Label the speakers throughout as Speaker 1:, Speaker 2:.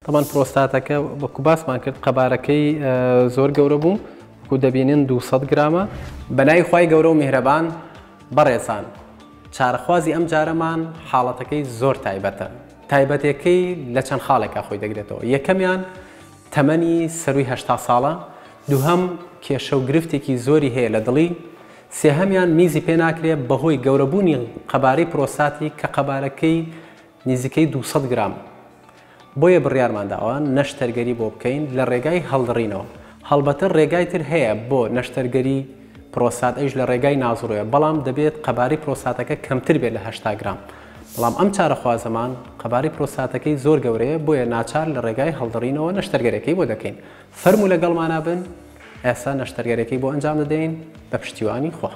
Speaker 1: تەبعەن پرۆستاتەکە وەکو باسمان کرد قەبارەکەی زۆر گەورە بوو وەکو دەبینن 200 گرامە. بەناوی خوای گەورە و میهرەبان بەڕێزان چارەخوازی ئەم جارەمان حاڵەتەکەی زۆر تایبەتە تایبەتێکەی لە چەند خاڵێکا خۆی دەگرێتەوە یەکەمیان تەمەنی سەروی 80 ساڵە دووهەم کێشە و گرفتێکی زۆری هەیە لە دڵی سێهەمیان میزی پێ ناکرێ بەهۆی گەورەبوونی قەبارەی پرۆستاتی کە قەبارەکەی نزیکەی 200 گرام بۆیە بڕیارمان داوە نەشتەرگەری بۆ بکەین لە ڕێگای هەڵدڕینەوە. هەڵبەتە ڕێگای تر هەیە بۆ نەشتەرگەری پرۆستات ئەویش لە ڕێگای نازڕۆیە بەڵام دەبێت قەبارەی پرۆستاتەکە کەمتر بێت لە 80 گرام بەڵام ئەم چارەخوازەمان قەبارەی پرۆستاتەکەی زۆر گەورەیە بۆیە ناچار لە ڕێگای هەڵدڕینەوە نەشتەرگەرەکەی بۆ دەکەین فەرموو لەگەڵمانا بن ئێستا نەشتەرگەرەکەی بۆ ئەنجام دەدەین بە پشتیوانی خوا.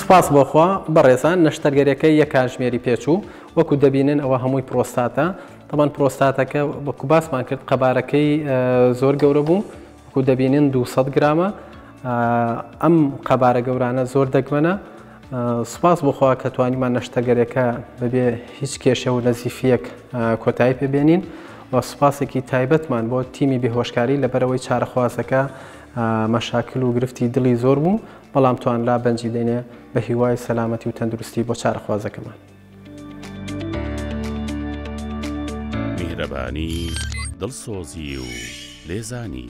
Speaker 1: سپاس بۆ خوا بەڕێزان نەشتەرگەرەکە یەک کاتژمێری پێچوو وەکو دەبینن ئەوە هەمووی پرۆستاتە تەبعەن پرۆستاتەکە وەکو باسمان کرد قەبارەکەی زۆر گەورە بوو وەکو دەبینن 200 گرامە ئەم قەبارە گەورانە زۆر دەگمەنە سوپاس بۆ خوا کە توانیمان نەشتەرگەرەکە بەبێ هیچ کێشە و نەزیفیەک کۆتایی پێبێنین و سوپاسێکی تایبەتمان بۆ تیمی بێهۆشکاری لەبەرەوەی چارەخوازەکە مەشاکل و گرفتی دڵی زۆر بوو بەڵام توانرا بەنجی دێنێ بە هیوای سەلامەتی و تەندروستی بۆ چارەخوازەکەمان.
Speaker 2: میهرەبانی، دڵسۆزی و لێزانی.